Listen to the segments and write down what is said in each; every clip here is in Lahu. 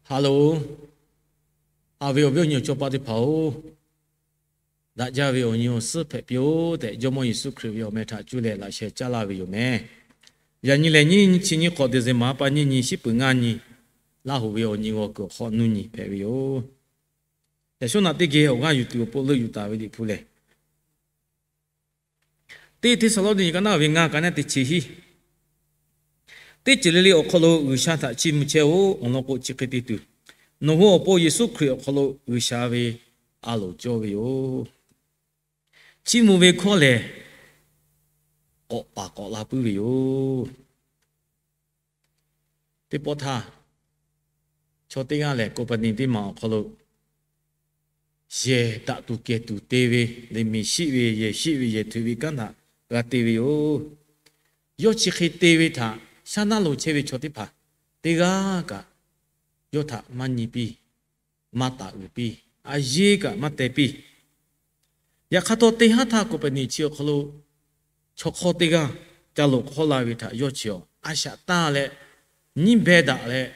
Hello, haꞈ ve awˬ viˉ awˬ nyi awˬ cawˇ paˆ teˇ hpaˍ-oˬ, daꞈ jaˇ ve awˬ nyi awˬ suhˉ hpehꞈ piˇ-oˆ tehꞈ, Jawˇmawˇ Yeˍsuˆ Hkriꞈ ve awˬ meh htaꞈ cuˇ leh laꞈ sheh caˉ laˇ ve yoˬ meh. Yaꞈ nyi lehˬ, nyiˇ chi nyiˇ hk'awꞈ December pa nyiˇ nyi, shiˉ peuˍ ngaˇ nyi, Laˇ hoꞈ ve awˬ nyi g'aw kuiˬ awˬ hk'awꞈ nuˇ nyi hpehꞈ ve yoˬ. Yaꞈ shawˉ naꞈ teˇ geh awˬ g'aˇ yuˬ tuˬ awˬ pon leuˆ yuˬ taˍ ve Liꞈ hpu lehˬ, teˇ Hteˇsaˍlawˇniˆ ka naˆ ve ngaˇ ka naˆ teˇ chi hiˉ. Teˇ ceuˬ le le awˬ hk'aw lo G'uiˬsha htaꞈ chiˇ mvuh chehˇ-oˆ. Awˬ lawn k'o, chi hk'e te tuˬ, nawˬ hui awˬ pon Yeˍsuˆ Hkriꞈ awˬ hk'aw lo G'uiˬsha ve a loˍ cawˇ ve yoˬ. Chiˇ mvuh ve hkawˇ lehˬ, k'awꞈ paˍ k'awꞈ la puiˉ ve yoˬ. Teˇ pawˆ htaˇ, chaw teˇ g'aˇ lehˬ, company teˇ maˬ awˬ hk'aw lo yehˬ daꞈ tuˬ kehˬ tuˬ te ve, liꞈ miˍ shiˆ ve, yehˬ shiˆ ve, yehˬ htuiꞈ ve kanˉ htaꞈ g'a te ve yoˬ. Yawˇ chi hk'e te ve htaꞈ shaˉ naˉ lo chehˇ ve chaw teˇ hpaˍ teˇ g'aˇ kaꞈ yawˇ htaꞈ maˇ nyi piˇ, maˇ taˍ uiˍ piˇ, a yeˇ kaꞈ maˇ teh piˇ. Yaꞈ hk'aˇ htawˇ, teˇ haˉ htaˇ company chi awˬ hk'aw lo chaw hk'awˇ teˇ g'aˇ ca loˍ hk'awˇ la ve htaꞈ yawˇ chi awˬ a shaꞈ tanˇ leh, nyiˇ beh daꞈ leh,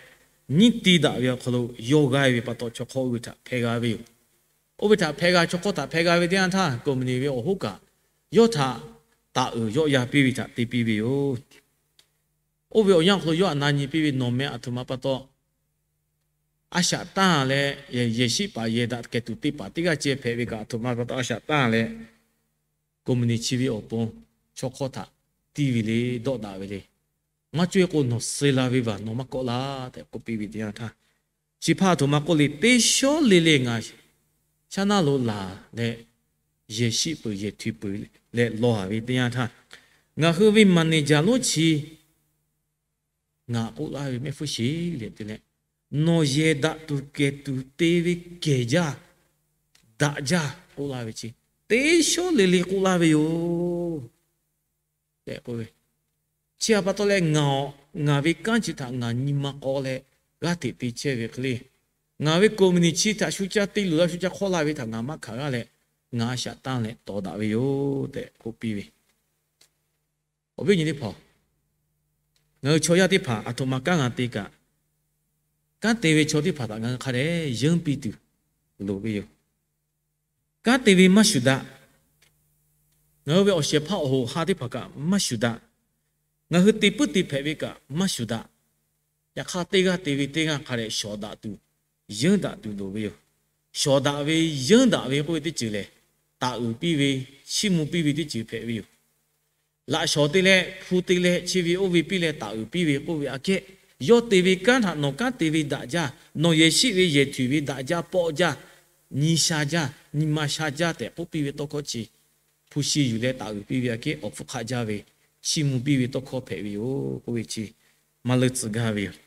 nyiˇ ti daꞈ ve awˬ hk'aw lo yawˇ g'aˇ ve pa taw, chaw hk'awˇ oˇ ve htaꞈ hpeh g'a ve yoˬ. Oˇ ve htaꞈ hpeh g'a, chaw hk'awˇ htaꞈ hpeh g'a ve teˇ yanˇ htaˇ, company ve awˬ hoˉ kaꞈ yawˇ htaꞈ taˍ uiˍ yawˆ yan piˇ ve htaꞈ te piˇ ve yoˬ. Oˇ ve awˬ yanˇ awˬ hk'aw lo yawˇ htaꞈ na nyi piˇ ve, nawˬ meh aˬ htoꞈ ma pa taw a shaꞈ tanˇ leh, yehˬ shiˆ paˍ yehˬ daꞈ kehˬ tuˬ te paˍ teˇ g'aˇ ceh hpehꞈ ve kaꞈ, aˬ htoꞈ ma pa taw a shaꞈ tanˇ leh, company chi ve awˬ pon chaw hk'awˇ htaꞈ tiˇ ve le, dawˆ daꞈ ve le. Maˇ cawˇ-e k'o, nawˬ suh la ve vaˬ nawˬ maˇ kawˆ laˇ tehꞈ k'oˆ piˇ ve teˇ yanˇ htaˇ, chi hpaˇ aˬ htoꞈ ma k'oˆ le, teˇ shawˉ le le ngaˬ shaˉ naˉ lo laˬ leh, yehˬ shiˆ peuˬ yehˬ htuiꞈ peuˬ leh law haˍ ve teˇ yanˇ htaˇ, ngaˬ hui ve manager lonˉ chi ngaˬ k'oˆ laˇ ve mehˆ hpfuhˇ sheˍ le te leh, nawˬ yehˬ daꞈ tuˬ kehˬ tuˬ te ve kehˬ jaˇ, daꞈ jaˇ k'oˆ laˇ ve chi, teˇ shawˉ le le k'oˆ laˇ ve yoˬ tehꞈ k'oˆ ve. Chi htaꞈ pa taw leh ngaˬ, ngaˬ ve kanˉ chi htaꞈ ngaˬ nyi ma k'aw leh g'aˇ hteꞈ te chehˇ ve hk'e le, ngaˬ ve company chi htaꞈ shu caˇ te luˬ laˇ, shu caˇ hk'awˇ la ve htaꞈ ngaˬ maˇ hkanˍ g'aˇ leh, ngaˬ a shaꞈ tanˇ leh tawˍ daꞈ ve yoˬ tehꞈ k'oˆ piˇ ve. Awˬ viˉ awˬ nyi teˇ hpaˍ, ngaˬ hui chaw yaˇ teˇ hpaˍ aˬ htoꞈ ma kanˉ g'a te kaꞈ, kanˉ te ve chaw teˇ hpaˍ htaꞈ ngaˬ hui hk'a dehꞈ yeunˇ piˇ tuˬ loˍ ve yoˬ. Kanˉ te ve maˇ shuˍ daꞈ. Ngaˬ hui ve awˬ shehˍ hpaˇ awˬ hoꞈ ha teˇ hpaˍ kaꞈ maˇ shuˍ daꞈ. Ngaˬ hui te puiˉ te hpehꞈ ve kaꞈ maˇ shuˍ daꞈ. Yaꞈ hk'aˇ, teˇ g'aˇ te ve teˇ g'aˇ hk'a dehꞈ shawˍ daꞈ tuˬ, yeunˇ daꞈ tuˬ loˍ ve yoˬ. Shawˍ daꞈ ve, yeunˇ daꞈ ve k'oˆ ve teˇ ceuˬ lehˬ, taˍ uiˍ piˇ ve, chiˇ mvuh piˇ ve teˇ ceuˬ hpehꞈ ve yoˬ. Laꞈ shawˍ te leh, hpu te leh, chi ve oˇ ve piˇ leh taˍ uiˍ piˇ ve k'oˆ ve aꞈ kehˉ, yawˇ te ve kanˉ htaꞈ nawˬ kanˉ te ve daꞈ jaˇ, nawˬ yehˬ shiˆ ve yehˬ htuiꞈ ve daꞈ jaˇ, pawˆ jaˇ, nyi sha jaˇ, nyi ma sha jaˇ tehꞈ k'oˆ piˇ ve tawˇ hkawˇ chi, hpu shi yuˬ leh taˍ uiˍ piˇ ve aꞈ kehˉ awˬ hpfuhˇ hk'aˆ jaˇ ve, chiˇ mvuh piˇ ve tawˇ hkawˇ hpehꞈ ve yoˬ k'oˆ ve chi maˇ leuˆ tcuh gaˇ ve yoˬ.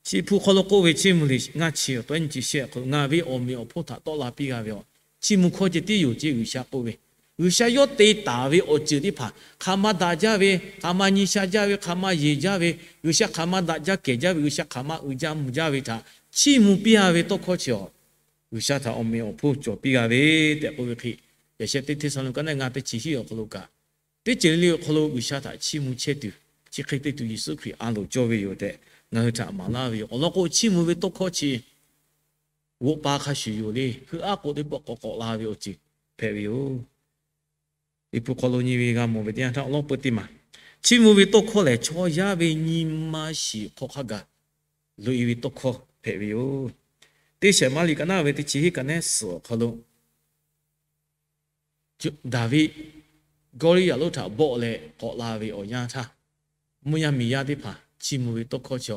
Chi hpu hk'aw lo k'oˆ ve, Chiˇ mvuh liꞈ ngaˇ chi awˬ tawehˉ nyi chi shehˆ awˬ hk'aw lo, ngaˬ ve awˬ meꞈ awˬ hponˇ htaꞈ tawˆ la piˇ g'a ve awˬ chiˇ mvuh hkawˇ ceh tiˉ yoˬ ceˇ, G'uiˬsha k'oˆ ve. G'uiˬsha yawˇ te taˍ ve awˬ ceuˬ teˇ hpaˍ hk'aˬ ma daꞈ jaˇ ve, hk'aˬ ma nyi sha jaˇ ve, hk'aˬ ma yeˬ jaˇ ve, G'uiˬsha hk'aˬ ma daꞈ jaˇ kehˬ jaˇ ve, G'uiˬsha hk'aˬ ma uiˍ jaˇ mvuh jaˇ ve htaꞈ chiˇ mvuh piˇ a ve tawˇ hkawˇ chi awˬ, G'uiˬsha htaꞈ awˬ meꞈ awˬ hponˇ cawˬ piˇ g'a ve tehꞈ k'oˆ ve hk'e, yaꞈ sheh teˇ Hteˇsaˍlawˇniˆ ka naˆ ngaˇ teˇ chi hiˉ awˬ hk'aw lo kaꞈ, teˇ ceuˬ le le awˬ hk'aw lo G'uiˬsha htaꞈ chiˇ mvuh chehˇ tuˬ, chi hk'e te tuˬ Yeˍsuˆ Hkriꞈ a loˍ cawˇ ve yoˬ tehꞈ ngaˬ hui htaꞈ maˍ laˇ ve yoˬ. Awˬ lawn k'o, chiˇ mvuh ve tawˇ hkawˇ chi g'oꞈ pa hk'a shuˍ yoˬ le. Heuˆ aˉ k'o teˇ pawˆ k'awꞈ k'awꞈ la ve awˬ ceuˬ hpehꞈ ve yoˬ. Liꞈ hpu hk'aw lo nyi ve g'a mawˬ ve teˇ yanˇ htaˇ, awˬ lawn peu teˇ maˬ, chiˇ mvuh ve tawˇ hkawˇ lehˬ, chaw yaˇ ve nyi ma shiˍ hk'aw hk'a gaˬ loꞈ e ve tawˇ hkawˇ hpehꞈ ve yoˬ. Teˇ Saˍmo liꞈ ka naˆ ve teˇ chi hiˉ ka naˆ suhˍ awˬ hk'aw lo, Daˍviˆ Gawˇliˇyaꞈ lonˉ htaꞈ bawˆ leh k'awꞈ la ve awˬ yanˇ htaˇ, mvuhˇ yaˇ miˬ yaˇ teˇ hpaˍ chiˇ mvuh ve tawˇ hkawˇ chi,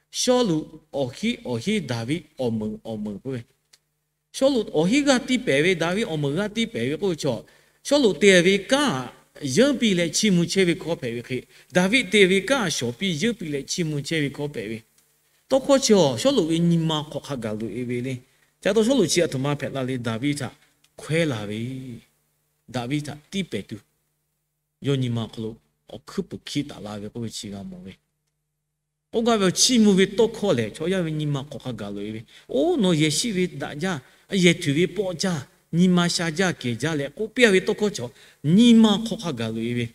Sawˉluꞈ awˬ hinˉ awˬ hinˉ Daˍviˆ awˬ meunˍ awˬ meunˍ k'oˆ ve, Sawˉluꞈ awˬ hinˉ g'aˇ tiˇ pehˍ ve, Daˍviˆ awˬ meunˍ g'aˇ tiˇ pehˍ ve k'oˆ ve chaw, Sawˉluꞈ te ve kanˉ yeunˇ piˇ leh chiˇ mvuh chehˇ ve hkawˇ hpehꞈ ve hk'e, Daˍviˆ te ve kanˉ shawˍ piˇ yeunˇ piˇ leh chiˇ mvuh chehˇ ve hkawˇ hpehꞈ ve. Tawˇ hkawˇ chi awˬ Sawˉluꞈ ve nyi ma hk'aw hk'a gaˬ loꞈ e ve le. Ca taw Sawˉluꞈ chi aˬ htoꞈ ma hpehꞈ la le, Daˍviˆ htaꞈ hkawehˉ la ve, Daˍviˆ htaꞈ tiˇ pehˍ tuˬ, yawˇ nyi ma awˬ hk'aw lo awˬ hkuiˉ puiˍ hkiˇ taˍ la ve k'oˆ ve chi g'a mawˬ ve. K'oˆ gaˇ ve awˬ chiˇ mvuh ve tawˇ hkawˇ lehˬ, chaw yaˇ ve nyi ma hk'aw hk'a gaˬ loꞈ e ve. Oˇ, nawˬ yehˬ shiˆ ve daꞈ jaˇ, yehˬ htuiꞈ ve pawˆ jaˇ, nyi ma sha jaˇ kehˬ jaˇ leh k'oˆ piˇ a ve tawˇ hkawˇ chaw, nyi ma hk'aw hk'a gaˬ loꞈ e ve.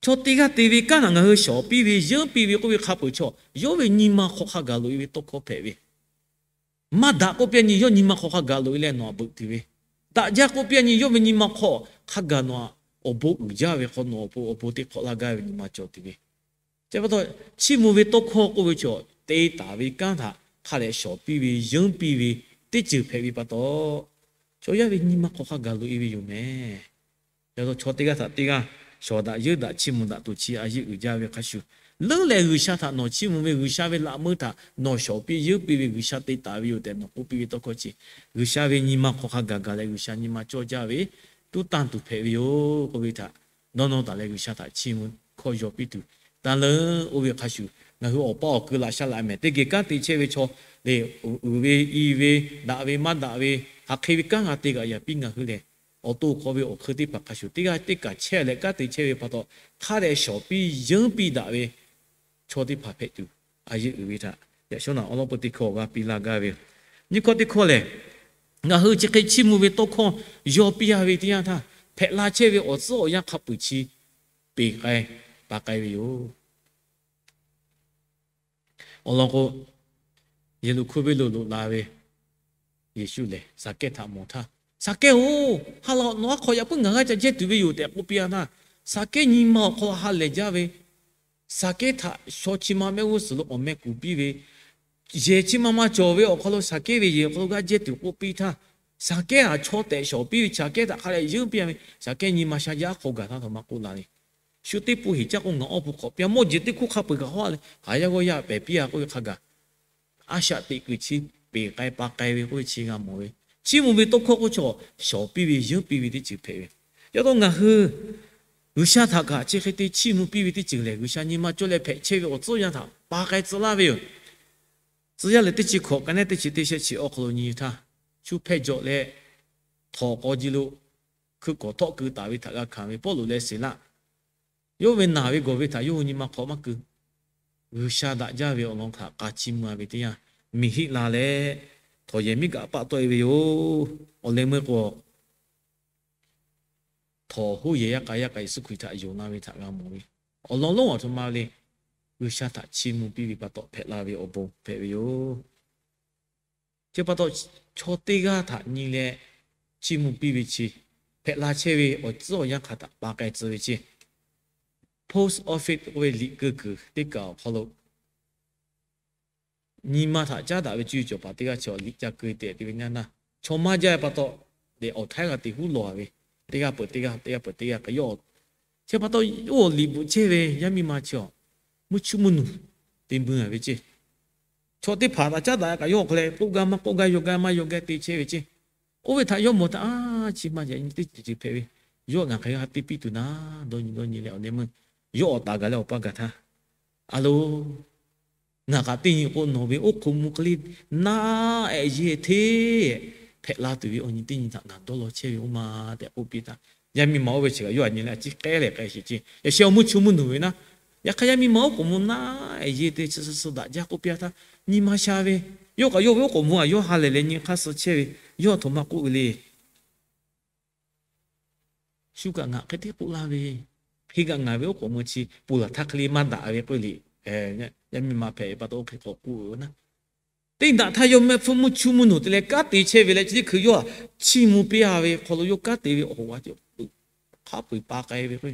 Chaw teˇ g'aˇ te ve kanˉ htaꞈ ngaˬ hui shawˍ piˇ ve, yeunˇ piˇ ve k'oˆ ve hk'a peuˬ chaw, yawˇ ve nyi ma hk'aw hk'a gaˬ loꞈ e ve tawˇ hkawˇ hpehꞈ ve. Maˇ daꞈ k'oˆ piˇ a nyi, yawˇ nyi ma hk'aw hk'a gaˬ loꞈ e leh nawˬ htaꞈ beuꞈ tuˬ ve, daꞈ jaˇ k'oˆ piˇ a nyi, yawˇ ve nyi ma hk'aw hk'a gaˬ nawˬ htaꞈ awˬ bon uiˍ jaˇ ve hk'aw nawˬ awˬ pon awˬ bon teˇ hk'awꞈ laˇ gaˇ ve nyi ma cawˬ tuˬ ve. Chi pa taw, chiˇ mvuh ve tawˇ hkawˇ k'oˆ ve chaw te taˍ ve kanˉ htaꞈ hk'a dehꞈ shawˍ piˇ ve, yeunˇ piˇ ve teˇ ceuˬ hpehꞈ ve pa taw, chaw yaˇ ve nyi ma hk'aw hk'a gaˬ loꞈ e ve yoˬ mehˍ. Yaꞈ taw chaw teˇ g'aˇ htaꞈ teˇ g'aˇ shawˍ daꞈ, yeunˇ daꞈ, chiˇ mvuh daꞈ tuˬ chi a yeˆ uiˍ jaˇ ve hk'a shuˍ, leuˉ leh G'uiˬsha htaꞈ nawˬ chiˇ mvuh ve, G'uiˬsha ve laꞈ meuˇ htaꞈ nawˬ shawˍ piˇ yeunˇ piˇ ve, G'uiˬsha te taˍ ve yoˬ tehꞈ nawˬ k'oˆ piˇ ve tawˇ hkawˇ chi, G'uiˬsha ve nyi ma hk'aw hk'a gaˬ gaˬ leh G'uiˬsha nyi ma cawˇ jaˇ ve tuˉ tanˇ tuˬ hpehꞈ ve yoˬ k'oˆ ve htaꞈ dawˇ nawˇ taˍ leh G'uiˬsha htaꞈ chiˇ mvuh hkawˇ yaw piˇ tuˬ tanˇ leuˉ. Oˇ ve hk'a shuˍ, ngaˬ hui awˬ pa awˬ keu laꞈ sha laꞈ mehˍ teˇ geh kanˉ te chehˇ ve chaw lehˬ, uiˍ ve, i ve, daꞈ ve, maˇ daꞈ ve, hk'aˬ hk'e ve kanˉ g'a te g'aꞈ yaˍ piˇ ngaˬ hui lehˬ, awˬ to hk'aw ve awˬ hk'eun teˇ hpaˍ hk'a shuˍ teˇ g'aˇ teˇ kaˬ chehˇ leh kanˉ te chehˇ ve pa taw, hk'a dehꞈ shawˍ piˇ yeunˇ piˇ daꞈ ve chaw teˇ hpaˍ hpehꞈ tuˬ a yeˆ uiˍ ve htaꞈ yaꞈ shawˉ naꞈ awˉ lawˉ peu teˇ hkawˇ awˬ g'aˇ piˇ laˇ gaˇ ve yoˬ. Nyiˇ hkawˇ teˇ hkawˇ lehˬ, ngaˬ hui chi hk'e chiˇ mvuh ve tawˇ hkawˇ yaw piˇ a ve teˇ yanˇ htaˇ, hpehꞈ la chehˇ ve awˬ tcuhˉ awˬ yanˇ hk'a peuˬ chi peˬ k'ai pa k'ai ve yoˬ. Awˬ lawn k'o, Yeˍriˆhkoˇ venˇ lo loꞈ la ve Yeˍsuˆ lehˬ, Saˍkehˇ htaꞈ mawˬ htaˇ, Saˍkehˇ-oˬ, ha laˬ, nawˬ aˉ hk'aw yaꞈ puiˉ ngaˬ g'aˇ ca jehˇ tuˬ ve yoˬ tehꞈ k'oˆ piˇ a htaˇ, Saˍkehˇ nyi ma awˬ hk'aw lo ha lehˬ jaˇ ve, Saˍkehˇ htaꞈ shaw chi ma mehˆ g'uˇ suhˍ lo awˬ meh kuˬ piˇ ve, yehˬ chi ma ma cawˬ ve awˬ hk'aw lo Saˍkehˇ ve yehˬ awˬ hk'aw lo g'aˇ jehˇ tuˬ k'oˆ piˇ htaˇ, Saˍkehˇ htaꞈ chaw tehꞈ shawˍ piˇ ve Saˍkehˇ htaꞈ hk'a dehꞈ yeunˇ piˇ a ve, Saˍkehˇ nyi ma sha jaˇ aˉ hk'aw gaˬ htaˇ htaꞈ maˇ k'oˆ la le. Shu teˇ pun heˍ caˇ k'o ngaˬ awˬ pon hk'awꞈ piˇ a, mawˇ jeˬ teˇ hkuˇ hk'a peu-eˬ kaꞈ hawˉ leh haˍ yaˇ g'awˇ yaˇ pehˬ piˇ a k'oˆ ve hk'a gaˬ, a shaꞈ teꞈ kuiˬ chi peˬ k'ai pa k'ai ve k'oˆ ve chi g'a mawˬ ve. Chiˇ mvuh ve tawˇ hkawˇ k'oˆ chaw shawˍ piˇ ve yeunˇ piˇ ve teˇ ceuˬ hpehꞈ ve. Yaꞈ taw ngaˬ hui G'uiˬsha htaꞈ kaꞈ chi hk'e te chiˇ mvuh piˇ ve teˇ ceuˬ lehˬ, G'uiˬsha nyi ma cawˇ leh hpehꞈ chehˇ ve awˬ tcuhˉ yanˇ htaꞈ pa k'ai tcuh laˇ ve yoˬ. Tcuh yaˇ lehˬ teˇ chi hkawꞈ ka neˉ teˇ chi teˇ shehˆ chi awˬ hk'aw lo nyi htaˇ, shu hpehˇ jawꞈ leh htawnˍ k'aw ji lo hkui kawˍ htawˆ keu taˍ ve htaꞈ g'a hkanˍ ve Pawˇluꞈ leh Siˍlaˆ, yawˇ ve naˬ ve gawˬ ve htaꞈ yawˇ hui nyi ma hk'aw maˇ keu, G'uiˬsha daꞈ jaˇ ve awˬ lawn htaꞈ k'a chiˇ mvuh a ve teˇ yanˇ, miˬ hiˆ la leh htawnˍ yehˬ miˉ kaꞈ paˆ tawˆ e ve yoˬ. Awˬ leh meuˇ k'o, htawnˍ hoˉ yehˬ yaˇ k'a yaˇ k'a Yeˍsuˆ Hkriꞈ htaꞈ yonˍ la ve htaꞈ g'a mawˬ ve, awˬ lawn lonˉ awˬ htoꞈ ma le, G'uiˬsha htaꞈ chiˇ mvuh piˇ ve pa taw hpehꞈ la ve awˬ bon hpehꞈ ve yoˬ. Chi pa taw, chaw teˇ g'aˇ htaꞈ nyi leh chiˇ mvuh piˇ ve chi, hpehꞈ la chehˇ ve awˬ tcuhˉ awˬ yanˇ hk'a htaꞈ pa k'ai tcuh ve chi, post office k'oˆ ve liꞈ keu kuiˬ teˇ kaˬ awˬ hk'aw lo nyi ma htaꞈ caˉ daꞈ ve cuˇ yiˍ cawˬ paˍ teˇ g'aˇ chi awˬ liꞈ ca keu tehꞈ te ve nyaˇ naˇ, chaw maˇ jaˇ ve pa taw, lehˬ awˬ htaiˉ g'a te huˉ lawˬ ve, teˇ g'aˇ peuˬ teˇ g'aˇ, teˇ g'aˇ peuˬ teˇ g'aˇ k'ai yawˇ. Chi pa taw, oˇ awˬ liꞈ bvuhꞈ chehˇ ve yaˇ miˇ ma chi awˬ mvuhˇ chuˇ mvuhˇ nuˬ te mvuh a ve ceˇ. Chaw teˇ hpaˍ htaꞈ caˉ daꞈ kaꞈ yawˇ awˬ hk'aw leh k'oˆ gaˇ maˇ k'oˆ gaˇ, yaw gaˇ maˇ yaw gaˇ te chehˇ ve ceˇ. Oˇ ve htaꞈ yawˇ mawˬ htaˇ, a, chi ma yaꞈ nyi teˇ ceuˬ ceuˬ hpehꞈ ve, yawˇ ngaˬ hk'aˬ hk'e g'a te piˇ tuˬ na, dawˇ nyi dawˇ nyi leh awˬ leh meuˇ yawˇ awˬ taˍ gaˬ leh awˬ pa gaˬ htaˇ, a lo, ngaˬ kaꞈ teˇ nyi k'o nawˬ ve oˉ k'oˍ mvuh hk'e le naˉ ehˍ yeˇ hteˇ hpehꞈ la tuˬ ve awˬ nyi teˇ nyi htaꞈ ngaˬ dawˇ law chehˇ ve oˇ ma tehꞈ k'oˆ piˇ htaˇ, yaˇ miˇ ma oˇ ve chi kaꞈ yawˇ a nyi leh a ciˉ k'ehˉ lehˬ k'ai sheˍ ceˇ. Yaꞈ sheh awˬ mvuhˇ chuˇ mvuhˇ nuˬ ve naˉ, yaꞈ hk'aˇ yaˇ miˇ ma oˉ k'oˍ mvuh naˉ ehˍ yeˇ te chi suh suh daꞈ jaˇ k'oˆ piˇ a htaˇ, nyi ma sha ve, yawˇ kaꞈ yawˇ ve oˉ k'oˍ mvuh a yawˇ ha lehˬ leh nyi hk'aˇ suh chehˇ ve, yawˇ a htoꞈ ma k'oˆ ve le. Shu kaꞈ ngaˬ hk'e te k'oˆ laˇ ve, hk'e kaꞈ ngaˬ ve oˉ k'oˍ mvuh chi ponˬ laˬ htaˇ hk'e le maˇ daꞈ ve k'oˆ le. Yaˇ miˇ ma hpehꞈ ve pa taw oˇ hk'e k'awꞈ k'oˆ ve naˉ, teˇ daꞈ htaˇ yawˇ mehˆ hpfuhˇ mvuhˇ chuˇ mvuhˇ nuˬ te leh kanˉ te chehˇ ve leh chi teˇ hkui yawˇ a chiˇ mvuh piˇ a ve hk'aw lo yawˇ kanˉ te ve awˬ hoꞈ a cawˬ hk'a peu-eˬ pa k'ai ve k'o,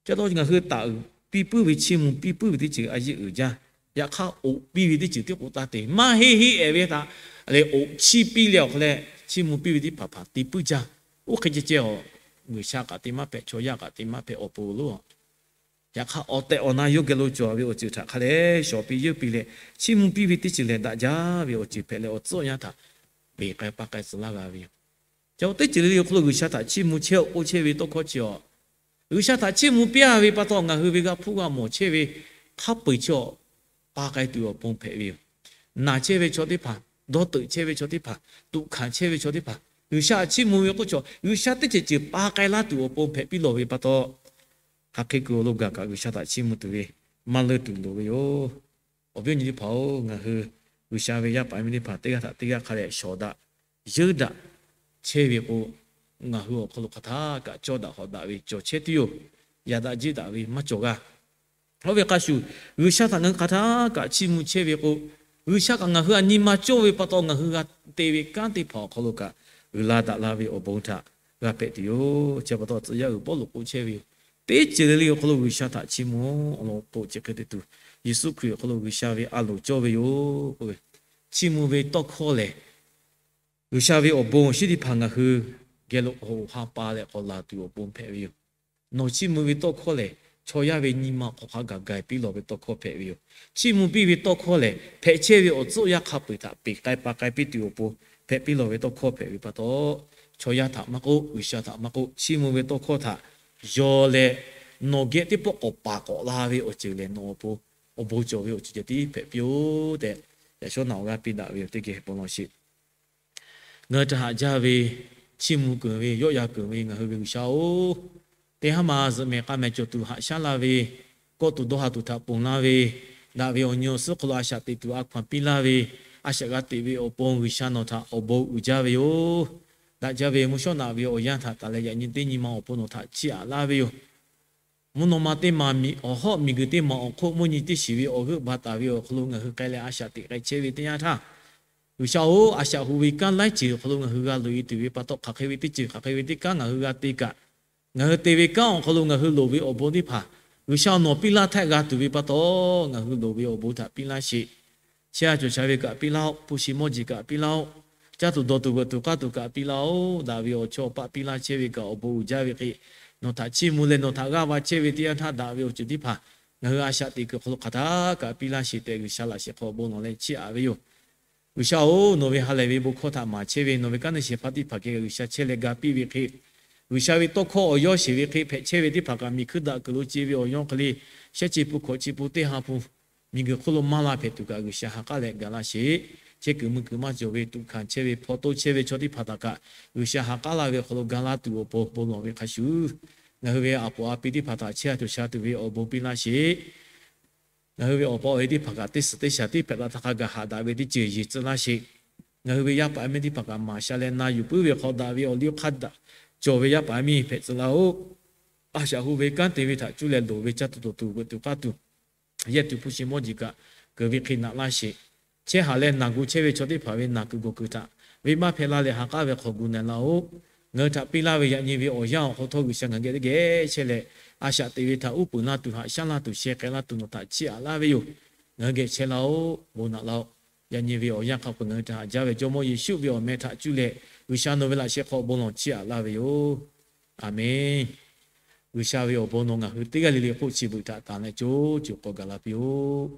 ca taw ngaˬ hui taˍ uiˍ piˇ puiˉ ve chiˇ mvuh piˇ puiˉ ve teˇ ceuˬ a yeˇ uiˍ jaˇ. Yaꞈ hk'aˇ, oꞈ piˇ ve teˇ ceuˬ tiˉ k'o taˇ te. Maˇ heˆ heˆ ehˍ ve htaꞈ lehˬ, oꞈ chiˇ piˇ leh awˬ hk'aw leh chiˇ mvuh piˇ ve teˇ hpaˍ hpaˍ te puiˉ jaˇ. Oˇ hk'e ceh ceh a, G'uiˬsha kaꞈ te maˇ hpehꞈ, chaw yaˇ kaꞈ te maˇ hpehꞈ awˬ pon lo. Yaꞈ hk'aˇ, awˬ tehˬ awˬ na yawˇ geh lo cawˬ ve awˬ ceuˬ htaꞈ hk'a leh shawˍ piˇ yeunˇ piˇ leh chiˇ mvuh piˇ ve teˇ ceuˬ lehˬ daꞈ jaˇ ve awˬ ceuˬ hpehꞈ leh awˬ tcuhˉ awˬ yanˇ htaꞈ peˬ k'ai pa k'ai tcuh laˇ g'a ve yoˬ. Ca teˇ ceuˬ le le awˬ hk'aw lo G'uiˬsha htaꞈ chiˇ mvuh chehˇ awˬ k'oˆ chehˇ ve tawˇ hkawˇ chi a, G'uiˬsha htaꞈ chiˇ mvuh piˇ a ve pa taw ngaˬ hui ve g'a hpuˇ g'a mawˬ chehˇ ve hk'a peu-eˬ chi a pa k'ai tuˬ awˬ pon hpehꞈ ve yoˬ. Naˬ chehˇ ve chaw teˇ hpaˍ, dawˇ teuꞈ chehˇ ve chaw teˇ hpaˍ, tuꞈ hkanˍ chehˇ ve chaw teˇ hpaˍ, G'uiˬsha htaꞈ chiˇ mvuh ve k'oˆ chaw G'uiˬsha teˇ ceuˬ ceuˬ pa k'ai laˇ tuˬ awˬ pon hpehꞈ piˇ lawˬ ve pa taw, hk'aˬ hk'e kuiˬ awˬ lo gaˬ kaꞈ G'uiˬsha htaꞈ chiˇ mvuh tuˬ ve maˇ leuˇ tuˬ loˍ ve yoˬ. Awˬ viˉ awˬ nyi teˇ hpaˍ-oˬ, ngaˬ hui G'uiˬsha ve yaˇ paˍ yaˇ miˇ teˇ hpaˍ teˇ g'aˇ htaꞈ teˇ g'aˇ hk'a dehꞈ shawˍ daꞈ yeunˇ daꞈ chehˇ ve k'o, ngaˬ hui awˬ hk'aw lo hk'aˬ htaˇ kaꞈ cawˇ daꞈ hawˍ daꞈ ve cawˬ chehˇ tuˬ yoˬ. Yaꞈ daꞈ jeˇ daꞈ ve maˇ cawˬ g'a. Oˇ ve hk'a shuˍ, G'uiˬsha htaꞈ ngaˬ hui hk'aˬ htaˇ kaꞈ chiˇ mvuh chehˇ ve k'o, G'uiˬsha kaꞈ ngaˬ hui htaꞈ nyi ma cawˇ ve pa taw, ngaˬ hui g'a te ve kanˉ teˇ hpaˍ awˬ hk'aw lo kaꞈ uiˍ la daꞈ la ve awˬ bon htaꞈ g'a hpehꞈ tuˬ yoˬ. Chi pa taw tcuh yaˇ uiˍ Pawˇluꞈ k'oˆ chehˇ ve yoˬ. Teˇ ceuˬ le le awˬ hk'aw lo G'uiˬsha htaꞈ chiˇ mvuh-oˬ law k'o, chi hk'e te tuˬ Yeˍsuˆ Hkriꞈ awˬ hk'aw lo G'uiˬsha ve a loˍ cawˇ ve yoˬ k'oˆ ve. Chiˇ mvuh ve tawˇ hkawˇ lehˬ, G'uiˬsha ve awˬ bon awˬ shinˉ teˇ hpaˍ ngaˬ hui geh lo k'awꞈ ha pa leh k'awꞈ laˬ tuˬ awˬ pon hpehꞈ ve yoˬ. Nawˬ chiˇ mvuh ve tawˇ hkawˇ lehˬ, chaw yaˇ ve nyi ma hk'aw hk'a gaˬ gaˬ piˇ lawˬ ve tawˇ hkawˇ hpehꞈ ve yoˬ. Chiˇ mvuh piˇ ve tawˇ hkawˇ lehˬ, hpehꞈ chehˇ ve awˬ tcuhˆ awˬ yanˇ hk'a peu-eˬ htaꞈ peˬ k'ai pa k'ai piˇ tuˬ awˬ pon hpehꞈ piˇ lawˬ ve tawˇ hkawˇ hpehꞈ ve pa taw, chaw yaˇ htaꞈ maˇ k'oˆ, G'uiˬsha htaꞈ maˇ k'oˆ, chiˇ mvuh ve tawˇ hkawˇ htaꞈ yaw leh, nawˬ geh teˇ pawˆ k'awꞈ paˍ k'awꞈ la ve awˬ ceuˬ lehˬ, nawˬ awˬ pon awˬ bon cawˬ ve awˬ ceuˬ ceh tiˉ hpehꞈ piˇ-oˆ tehꞈ, yaꞈ shawˉ naꞈ awˬ g'aˇ piˇ daꞈ ve yoˬ. Teˇ geh bon lawˬ sheˍ. Ngaˬ hui htaꞈ haꞈ jaˇ ve chiˇ mvuh keunˍ ve, yawˆ yan keunˍ ve ngaˬ hui ve G'uiˬsha-oˬ, teˇ haˉ ma zuhꞈ mehˍ k'a mehˍ cawˬ tuˬ haꞈ shaˉ laˇ ve, kawˆ tuˬ dawˇ ha tuˬ htaꞈ ponˬ laˇ ve, daꞈ ve awˬ nyi awˬ suhˉ hk'aw lo a shaꞈ teꞈ tuˬ a hkaw-anˬ piˇ laˇ ve, a shaꞈ g'a teꞈ ve awˬ pon G'uiˬsha nawˬ htaꞈ awˬ bon uiˍ jaˇ ve yoˬ. Daꞈ jaˇ ve mvuhˇ shawˉ naꞈ ve awˬ yanˇ htaꞈ taˍ leh yaꞈ nyi teˇ nyi ma awˬ pon nawˬ htaꞈ chiˇ aꞈ laˇ ve yoˬ. Mvuhˇ naw ma teˇ maˬ miˬ awˬ hawˆ miˬguiˬ teˇ maˬ awˬ hk'oˆ mvuhˇ nyi teˇ shiˍ ve awˬ g'euˆ ba taˍ ve awˬ hk'aw lo ngaˬ hui k'ai leh a shaꞈ teꞈ k'ai chehˇ ve teˇ yanˇ htaˇ, G'uiˬsha-oˬ, a shaꞈ hu ve kanˉ laiˉ ceuˬ awˬ hk'aw lo ngaˬ hui g'a loꞈ-e tuˬ ve pa taw, hk'aˬ hk'e ve teˇ ceuˬ hk'aˬ hk'e ve teˇ kanˉ ngaˬ hui g'a te kaꞈ, ngaˬ hui te ve kanˉ awˬ hk'aw lo ngaˬ hui loˍ ve awˬ bon teˇ hpaˍ G'uiˬsha nawˬ piˇ laˇ htaˇ g'a tuˬ ve pa taw, ngaˬ hui loˍ ve awˬ bon htaꞈ piˇ laˇ sheˍ. Chehˇ sha cawˬ sha ve kaꞈ piˇ laˇ-oˆ. Hpu shi mawˇ jeˬ kaꞈ piˇ laˇ-oˆ. Caˇ tuˬ dawˬ tuˬ veuꞈ tuˬ k'aˇ tuˬ kaꞈ piˇ laˇ-oˆ. Daꞈ ve awˬ chawˇ awˬ paˆ piˇ laˇ chehˇ ve kaꞈ awˬ bon uiˍ jaˇ ve hk'e, nawˬ htaꞈ chiˇ mvuh leh nawˬ htaꞈ g'aˇ va chehˇ ve teˇ yanˇ htaˇ, daꞈ ve awˬ ceuˬ teˇ hpaˍ ngaˬ hui a shaꞈ teꞈ kuiˬ hk'aw lo hk'aˬ htaˇ kaꞈ piˇ laˇ sheˍ tehꞈ, G'uiˬsha laꞈ shehˍ hk'aw bon lawˬ leh chiˇ aꞈ ve yoˬ. G'uiˬsha-oˬ, nawˬ ve ha lehˬ ve bon hkawˇ htaꞈ maˍ chehˇ ve nawˬ ve kanˉ neˇ shehˍ hpaˇ teˇ hpaˍ geh G'uiˬsha chehˇ leh ga piˇ ve hk'e, G'uiˬsha ve tawˇ hkawˇ awˬ yawˇ sheˍ ve hk'e hpehꞈ chehˇ ve teˇ hpaˍ kaꞈ, miˬ hkuiˇ daꞈ kuiˬ lo ce ve awˬ yawˇ hk'e le, shehˉ chi pun hkawꞈ chi pun teˇ ha pun miˬguiˬ hk'oˆ lo maˇ la hpehꞈ tuˬ kaꞈ, G'uiˬsha ha k'aˉ leh ga laˇ sheˍ. Chehˇ kuiˬ mui kuiˬ maˇ cawˬ ve, tuꞈ hkanˍ chehˇ ve, hpaw toˇ chehˇ ve chaw teˇ hpaˍ htaꞈ kaꞈ, G'uiˬsha ha k'aˉ laˇ ve awˬ hk'aw lo ga laˇ tuˬ awˬ pon bon lawˬ ve hk'a shuˍ, ngaˬ hui ve a poˍ a pi teˇ hpaˍ htaꞈ chehˇ sha cawˬ sha tuˬ ve awˬ bon piˇ laˇ sheˍ. Ngaˬ hui ve awˬ pa awˬ e teˇ hpaˍ kaꞈ teˇ suhˍ teˇ shaˍ teˇ hpehꞈ la htaˇ hk'a gaˬ haꞈ daꞈ ve teˇ ceuˬ yeˬ tcuh laˇ sheˍ. Ngaˬ hui ve yaˇ paˍ yaˇ miˇ teˇ hpaˍ kaꞈ maˍ sha leh na yuˬ puiˉ ve hk'aw, daꞈ ve awˬ liˇ hk'a daꞈ cawˬ ve yaˇ paˍ yaˇ miˇ hpehꞈ tcuh laˇ-oˆ. A shaꞈ hu ve kanˉ te ve htaꞈ cuˇ leh loˍ ve caˇ tuˬ dawˬ tuˬ veuꞈ tuˬ k'aˇ tuˬ, yehˇ tuˬ hpu shi mawˇ jeˬ kaꞈ keunˍ ve hk'e naꞈ laˇ sheˍ. Chehˇ haˍ leh naˬ gu chehˇ ve chaw teˇ hpaˍ ve naˬ kuiˬ gawˬ kuiˬ htaꞈ venˇbaˆ hpehˇ laˇ leh ha k'aˉ ve hk'aw gu na laˇ-oˆ. Ngaˬ hui htaꞈ piˇ laˇ ve yaꞈ nyi ve awˬ yanˇ awˬ hk'aw htawˇ, G'uiˬsha ngaˬ geh teˇ geh chehˇ leh, a shaꞈ teꞈ ve htaꞈ uˉ peunˍ laˇ tuˬ, haꞈ shaˉ laˇ tuˬ, sheh k'ai laˇ tuˬ nawˬ htaꞈ chiˇ aꞈ laˇ ve yoˬ. Ngaˬ hui geh chehˇ laˇ-oˆ, bon naꞈ laˇ-oˆ. Yaꞈ nyi ve awˬ yanˇ hk'a peu-eˬ ngaˬ hui htaꞈ haꞈ jaˇ ve Jawˇmawˇ Yeˍsuˆ ve awˬ meh htaꞈ cuˇ leh, G'uiˬsha nawˬ ve laꞈ sheh hk'aw bon lawˬ chiˇ aꞈ laˇ ve yoˬ. Aˬmenˍ. G'uiˬsha ve awˬ bon nawˬ ngaˬ hui teˇ g'aˇ le le hk'oˆ chi beuꞈ htaꞈ tanˬ leh co co k'awꞈ gaˬ la piˇ-oˆ.